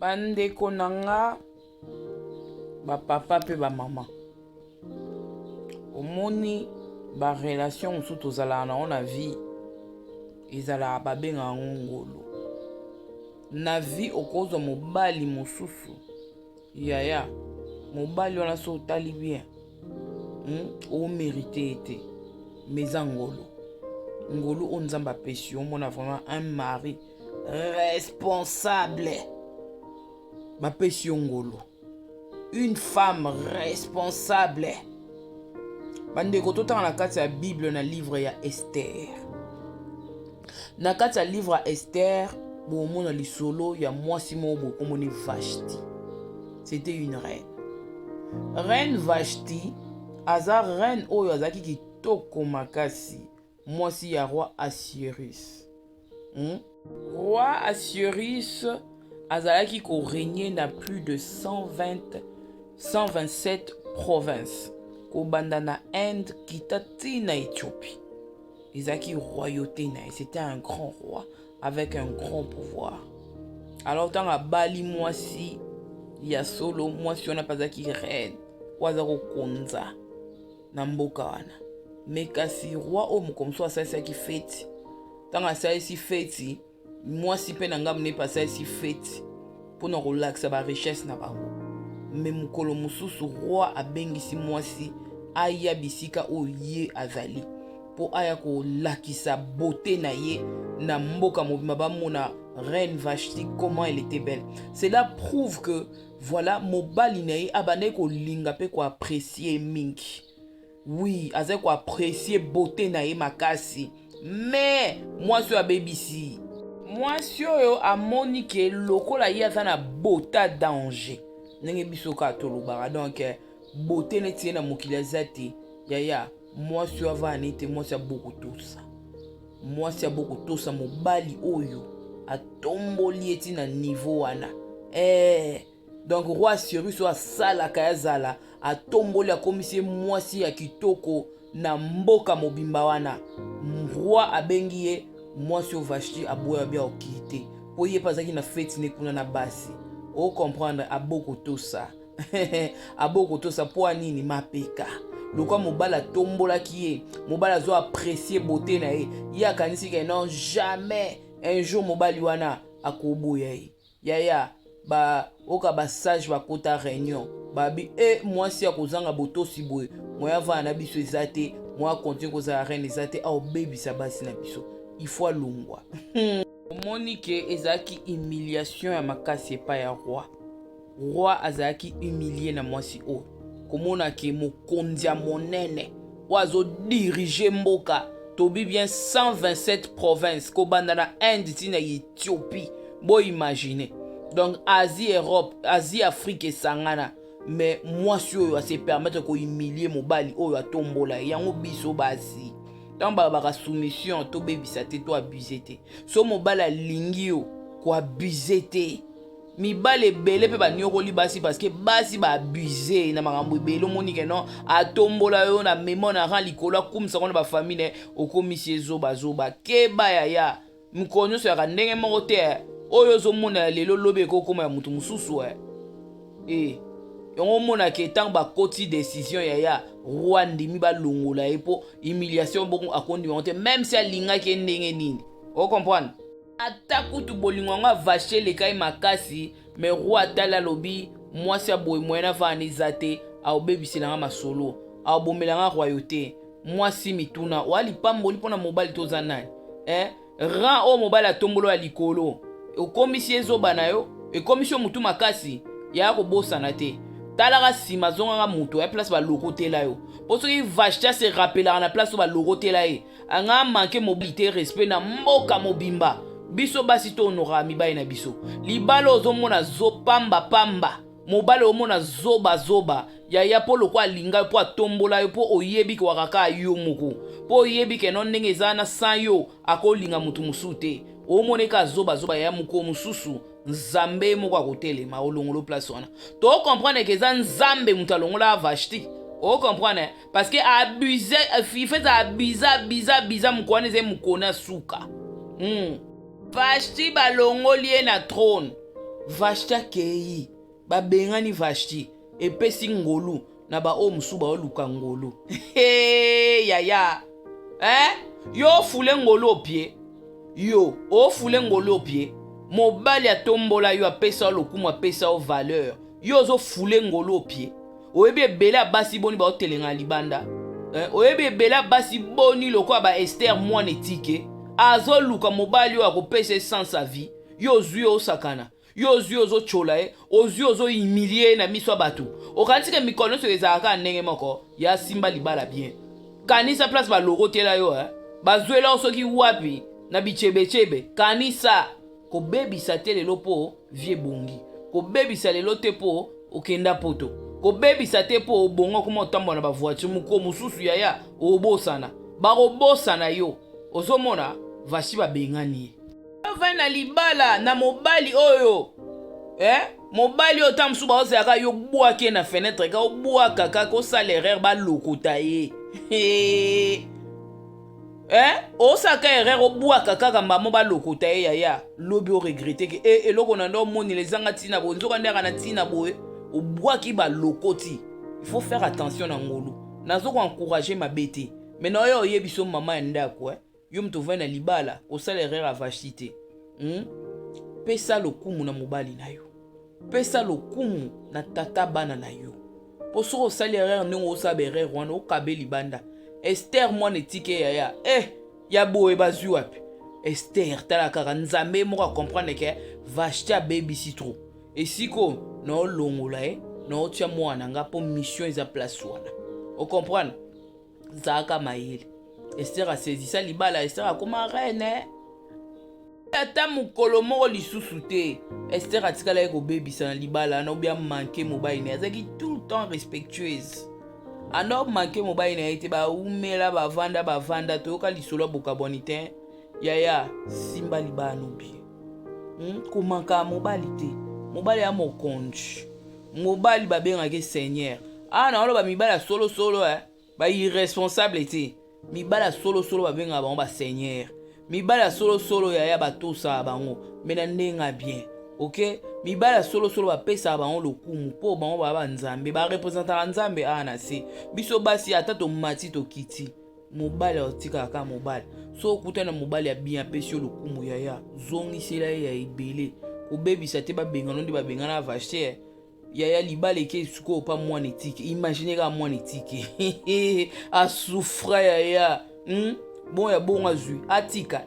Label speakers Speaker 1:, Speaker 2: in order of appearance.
Speaker 1: Bandeko na nga ba papa mpe ba mama, omoni ba relation mosusu tozalaka nango na vie ezalaka babengaka yango ngolu. Na vie okozwa mobali mosusu yaya, mobali wana soki otali bien o merite ye te, mais eza ngolu, ngolu oyo Nzambe apesi yo. Omona vraiment un mari responsable, bapesi yo ngolu, une femme responsable. Bandeko, totanga na kati ya Bible, na livre ya Esther. Na kati ya livre ya Esther, bomona lisolo ya mwasi moko boye komoni Vashti. C'était une reine. Reine Vashti aza reine oyo azalaki kitoko makasi, mwasi ya roi Assuérus. Roi Assuérus azalaki korégner na plus de 120 127 provinces, kobanda na Inde kita ti na Éthiopie. Ezalaki royauté na ye. C'était un grand roi avec un grand pouvoir. Alors ntango abali mwasi ya solo, mwasi wana mpe azalaki reine oyo aza kokonza na mboka wana. Mais kasi roi oyo, moko mosusu asalisaki feti. Ntango asalisi feti, mwasi mpe na ngambo ne mpe asalisi feti mpona kolakisa barichesse na bango. Mais mokolo mosusu, roi abengisi mwasi aya bisika oyo ye azali mpo aya kolakisa beauté na ye na mboka mobimba, bamona reine Vashti, comment elle était belle. Cela prouve que voilà, mobali na ye abandaki kolinga mpe koapprécier mingi. Oui, azali koapprécier beauté na ye makasi. Mais mwasi oyo abebisi. Mwasi oyo amoni ke lokola ye aza na beauté danger, ndenge biso kaka tolobaka, donc beauté neti ye na mokili aza te. Yaya, mwasi oyo avanda nete mwasi abokotosa, mwasi abokotosa mobali oyo atomboli ye ti na niveau wana. Donc roi Assuérus oyo asalaka ya zala atomboli, akomisi ye mwasi ya kitoko na mboka mobimba wana. Roi abengi ye, mwasi oyo Vashti aboya bia okii te, mpo ye mpe azalaki na feti ne kuna na basi. Ocomprendre, abokotosa, abokotosa mpo anini? Mapeka lokwa mobali atombolaki ye, mobali azo apprécier beauté na ye, ye akanisi ke non, jamais un jour mobali wana akoboya ye. Yaya, baoka basage bakota réunion, babi e mwasi ya kozanga botosi boye, moya avanda na biso eza te, moya continue kozala reine eza te, aobebisa basi na biso, il faut alongwa. Omoni ke ezalaki humiliation ya makasi epai ya roi. Roi azalaki humilie na mwasi oyo, komona ke mokonzi ya monene oyo azodirige mboka, tobi bien 127 province, kobanda na Inde ti na Éthiopie, boimagine donc Asie, Europe, Asie, Afrique esangana. Mais mwasi oyo ase permettre kohumilie mobali oyo atombola ye. Yango biso basi, ntango balobaka soumission, tobebisa te, to abuse te. So mobali alingi yo, koabuse te. Mibali ebele mpe banyokoli basi parce que basi baabuse na makambo ebele. Omoni ke non, atombola yo na memo na rang likolo, akumisaka na bafamille na okomisi ye zobazoba. Keba yaya, mikolo nyonso yaka ndenge moko te. Oyo ozomona ya lelo, lobi ekokóma ya motu mosusu. E yango omonaka ntango bakoti décision, yaya, roi ndimi balongola ye mpo humiliation bongo akondima yango te, même si alingaki ye ndenge nini. Ocomprendre, ata kutu bolingo yango avashe eleka ye makasi, mais roi atali, alobi mwasi ya boye moyen avanda eza te, aobebiselanga masolo, aobomelanga royauté. Mwasi mituna oya lipamboli mpona mobali toza nani, eh? Rang oyo mobali atombolo ya likolo, okomisi ye zoba na yo, ekomisi yo motu makasi. Yaya, kobosana te, talaka nsima, azongaka moto ya place balokotela yo, mpo soki Vashti ase rappelaka na place oyo balokotela ye, anga manke mobali te respect na mboka mobimba. Biso basi tohonoraka mibali na biso. Libala ozomona zopambapamba, mobali omona zobazoba, yaya, mpo lokwa alinga yo, mpo atombola yo, mpo oyebi ke waka kaka yo moko, mpo oyebi ke no ndenge eza na san yo akolinga motu mosusu te, omona eka zobazoba. Yaya, mokolo mosusu Nzambe moko akotelema, olongola place wana. Tocomprendre ke eza Nzambe moto alongola Vashti. Ocomprendre, parce que abuse, il fait abuse, abuse, abuse. Mokolo wana ezali mokolo na suka. Vashti balongoli ye na trône. Vashti akei, babengani Vashti, epesi ngolu na baoyo mosusu baoluka ngolu. Hey, yaya eh? Yo ofule ngolu opie, yo ofule ngolu opie, mobali atombola yo, apesa yo lokumu, apesa yo valeur, yo ozofule ngolu opie. Oyebi ebele ya basi boni baotelenga na libanda eh? Oyebi ebele ya basi boni lokola ba Esther mwana etike azoluka mobali oyo akopesa ye sens ya vie. Yo ozwi yo osakana, yo ozwi ozotyola ye, ozwi ozohumilie ye na miso ya bato. Okanisi ke mikolo nyonso ezalaka kaka ndenge moko? Ya simba libala bien, kanisa place balokotela yo eh? Bazwela yo soki wapi na bichebechebe. Kanisa kobebisa te lelo mpo vie ebongi, kobebisa lelo te mpo okenda poto, kobebisa te mpo obonga okoma otambola na bavoiture. Mokolo mosusu yaya obosana, bakobosana yo. Ozomona Vashti babengani ye, ovandi na libala na mobali oyo eh? Mobali oyo ta mosusu baozelaka yo bwake na fenetre, ka obwaka kaka osala erreur balokota ye eh? Osaka erreur obwaka kaka mbamo balokota ye yaya, lobi oregrete ke e eloko na nde omonela ezanga ntina boye, nzoka nde aka na ntina boye, obwaki balokoti. Il faut faire attention na ngolu. Nazo koencourage mabe te, mais na oyo oyebi so mama ya ndako eh? Yo moto ovandi na libala, kosala erreur ya Vashti te, Pesa lokumu na mobali na yo, pesa lokumu na tata bana na yo, mpo soki osali erreur ndenge osala baerreur wana, okabe libanda. Ester mwana etike yaya eh, ya boye bazwi wapi Ester? Tala kaka Nzambe moko acomprendre ke Vashti abebisi trop, esiko naolongola ye, naotia mwana nga mpo mission eza place wana. Ocomprendre? Zalaka mayele. Ester asaisisa libala, Ester akoma reine. Ata mokolo moko lisusu te Ester atikalaki kobebisa na libala wana, obia manke mobali na ye. Azalaki tout le temps respectueuse, ando manke mobali na ye te. Baumela, bavanda bavanda, toyoka lisolo ya bokabwani te. Yaya, simba libala no bien, Komanka mobali te, mobali ya mokonzi, mobali babengaki seigneur. Awa na oloba mibali ya solosolo eh, ba irresponsable te. Mibali ya solosolo babengaka bango baseigneur. Mibali ya solosolo yaya batosaka bango me na ndenge ya bien, ok? Mibali ya solosolo bapesaka bango lokumu mpo bango baa banzambe, barepresentaka Nzambe awa na se. Biso basi ata tomati tokiti, mobali aotikaka kaka mobali. So okutani na mobali ya bien, apesi yo lokumu, yaya zongisela ye ya ebele. Kobebisa te, babengano nde babengana Vashti yaya. Libala eke sikoyo pa mwana etike. Imagine kaka mwana etike asufra yaya, Bon ya bongo azwi atika.